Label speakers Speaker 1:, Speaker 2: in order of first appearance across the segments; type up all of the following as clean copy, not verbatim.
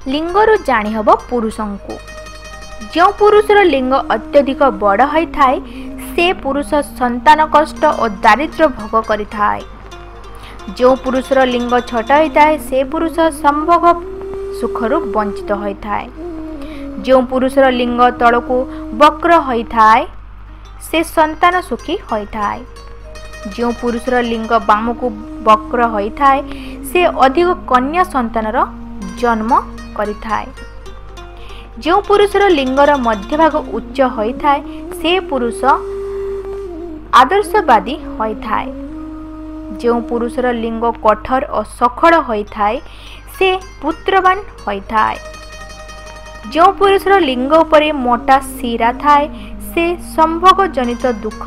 Speaker 1: ଲିଙ୍ଗରୁ ଜାଣିହେବ ପୁରୁଷଙ୍କୁ। ଯେଉଁ ପୁରୁଷର ଲିଙ୍ଗ ଅତ୍ୟଧିକ ବଡ଼ ହୋଇଥାଏ, ସେ ପୁରୁଷ ସନ୍ତାନ କଷ୍ଟ ଓ ଦାରିଦ୍ର୍ୟ ଭୋଗ କରିଥାଏ। ଯେଉଁ ପୁରୁଷର ଲିଙ୍ଗ ଛୋଟ ହୋଇଥାଏ, ସେ ପୁରୁଷ ସମ୍ଭୋଗ ସୁଖରୁ ବଞ୍ଚିତ ହୋଇଥାଏ। ଯେଉଁ ପୁରୁଷର ଲିଙ୍ଗ ତଳକୁ ବକ୍ର ହୋଇଥାଏ, ସେ ସନ୍ତାନ ସୁଖୀ ହୋଇଥାଏ। ଯେଉଁ ପୁରୁଷର ଲିଙ୍ଗ ବାମକୁ ବକ୍ର ହୋଇଥାଏ, ସେ ଅଧିକ କନ୍ୟା ସନ୍ତାନର ଜନ୍ମ କରିଥାଏ। ଯେଉଁ ପୁରୁଷର ଲିଙ୍ଗର ମଧ୍ୟଭାଗ ଉଚ୍ଚ ହୋଇଥାଏ, ସେ ପୁରୁଷ ଆଦର୍ଶବାଦୀ ହୋଇଥାଏ। ଯେଉଁ ପୁରୁଷର ଲିଙ୍ଗ କଠୋର ଓ ସଖଳ ହୋଇଥାଏ, ସେ ପୁତ୍ରବାନ ହୋଇଥାଏ। ଯେଉଁ ପୁରୁଷର ଲିଙ୍ଗ ଉପରେ ମୋଟା ଶିରା ଥାଏ, ସେ ସମ୍ଭୋଗ ଜନିତ ଦୁଃଖ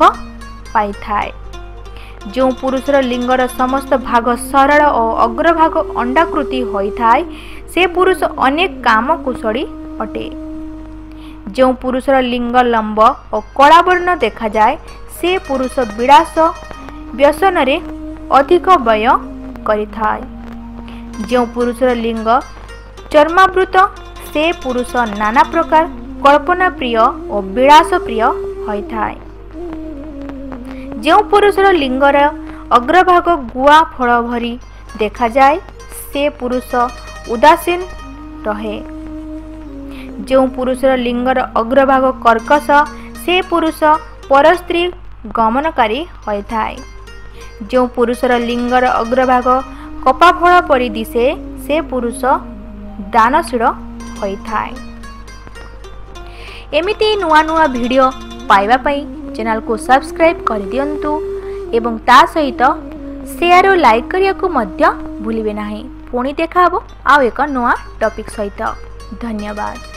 Speaker 1: ପାଇଥାଏ। ଯେଉଁ ପୁରୁଷର ଲିଙ୍ଗର ସମସ୍ତ ଭାଗ ସରଳ ଓ ଅଗ୍ରଭାଗ ଅଣ୍ଡାକୃତି ହୋଇଥାଏ, ସେ ପୁରୁଷ ଅନେକ କାମ କୁଶଳୀ ଅଟେ। ଯେଉଁ ପୁରୁଷର ଲିଙ୍ଗ ଲମ୍ବ ଓ କଳାବର୍ଣ୍ଣ ଦେଖାଯାଏ, ସେ ପୁରୁଷ ବିଳାସ ବ୍ୟସନରେ ଅଧିକ ବ୍ୟୟ କରିଥାଏ। ଯେଉଁ ପୁରୁଷର ଲିଙ୍ଗ ଚର୍ମାବୃତ, ସେ ପୁରୁଷ ନାନା ପ୍ରକାର କଳ୍ପନା ପ୍ରିୟ ଓ ବିଳାସ ପ୍ରିୟ ହୋଇଥାଏ। ଯେଉଁ ପୁରୁଷର ଲିଙ୍ଗର ଅଗ୍ରଭାଗ ଗୁଆ ଫଳ ଭରି ଦେଖାଯାଏ, ସେ ପୁରୁଷ ଉଦାସୀନ ରହେ। ଯେଉଁ ପୁରୁଷର ଲିଙ୍ଗର ଅଗ୍ରଭାଗ କର୍କଶ, ସେ ପୁରୁଷ ପରସ୍ତ୍ରୀ ଗମନକାରୀ ହୋଇଥାଏ। ଯେଉଁ ପୁରୁଷର ଲିଙ୍ଗର ଅଗ୍ରଭାଗ କପାଫଳ ପରି ଦିଶେ, ସେ ପୁରୁଷ ଦାନଶୀଳ ହୋଇଥାଏ। ଏମିତି ନୂଆ ନୂଆ ଭିଡ଼ିଓ ପାଇବା ପାଇଁ ଚ୍ୟାନେଲକୁ ସବସ୍କ୍ରାଇବ୍ କରିଦିଅନ୍ତୁ ଏବଂ ତା ସହିତ ସେୟାର ଓ ଲାଇକ୍ କରିବାକୁ ମଧ୍ୟ ଭୁଲିବେ ନାହିଁ। ପୁଣି ଦେଖା ହେବ ଆଉ ଏକ ନୂଆ ଟପିକ୍ ସହିତ। ଧନ୍ୟବାଦ।